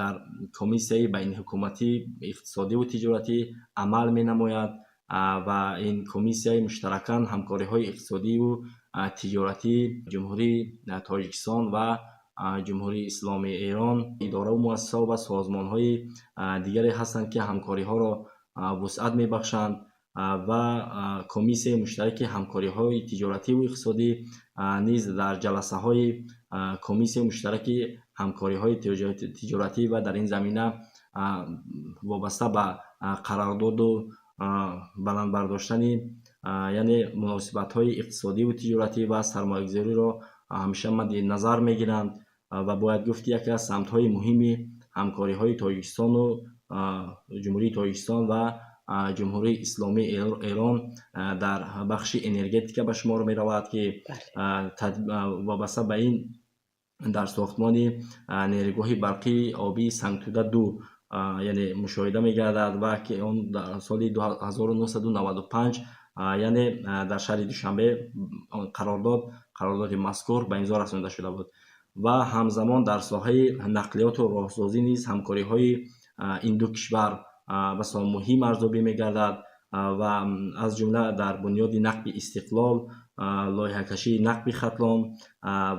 дар Комиссияи байниҳукуматии иқтисодиву тиҷоратӣ амал менамояд ва ин комиссияи муштаракан ҳамкориҳои иқтисодиву тиҷоратии Ҷумҳурии Тоҷикистон ва Ҷумҳурии Исломии Эрон. Идораву муассисаҳо ва созмонҳои дигаре ҳастанд, ки ҳамкориҳоро вусъат мебахшанд, ва Комиссияи муштараки ҳамкориҳои тиҷоративу иқтисодӣ низ дар ҷаласаҳои Комиссияи муштараки ҳамкориҳои тиҷоратӣ ва дар ин замина вобаста ба қарордоду баланд бардоштани, яъне муносибатҳои иқтисодиву тиҷоратӣ ва сармоягузориро ҳамеша мадди назар мегиранд. Ва бояд гуфт, ки яке аз самтҳои муҳими ҳамкориҳои Тоҷикистону Ҷумҳурии Тоҷикистон ва Ҷумҳурии Исломии Эрон дар бахши энергетика ба шумор меравад, ки вобаста ба ин дар сохтмони нерӯгоҳи барқии обии Сангтуда 2, яъне мушоҳида мегардад ва ки он дар соли 1995, яъне дар шаҳри Душанбе қарордоди мазкур ба имзо расонида шуда буд. Ва ҳамзамон дар соҳаи нақлиёту роҳсозӣ низ ҳамкориҳои ин ду кишвар басо муҳим арзёбӣ мегардад ва аз ҷумла дар бунёди нақби Истиқлол, лоиҳакашии нақби Хатлон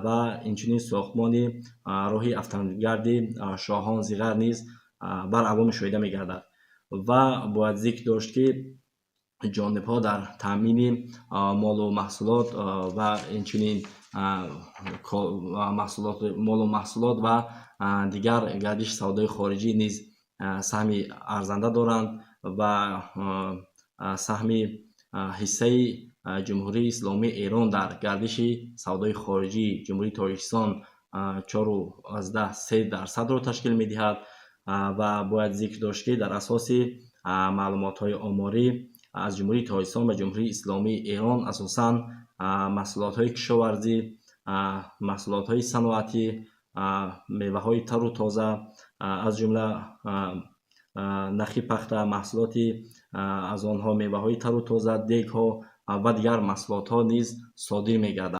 ва инчунин сохтмони роҳи автомобилгарди Шоҳон Зиғар низ баръало мушоҳида мегардад. Ва бояд зикр дошт, ки ҷонибҳо дар таъмини молу маҳсулот ва инчунин молу маҳсулот ва дигар гардиши савдои хориҷӣ низ саҳми арзанда доранд ва саҳми ҳиссаи Ҷумҳурии Исломии Эрон дар гардиши савдои хориҷии Ҷумҳурии Тоҷикистон 4,3%-ро ташкил медиҳад. Ва бояд зикр дошт, ки дар асоси маълумотҳои оморӣ аз Ҷумҳурии Тоҷикистон ба Ҷумҳурии Исломии Эрон асосан маҳсулотҳои кишоварзӣ, маҳсулотҳои саноатӣ, меваҳои тару тоза, аз ҷумла нахи пахта, маҳсулоти аз онҳо, меваҳои тару тоза, дегҳо ва дигар маҳсулотҳо низ содир мегарданд.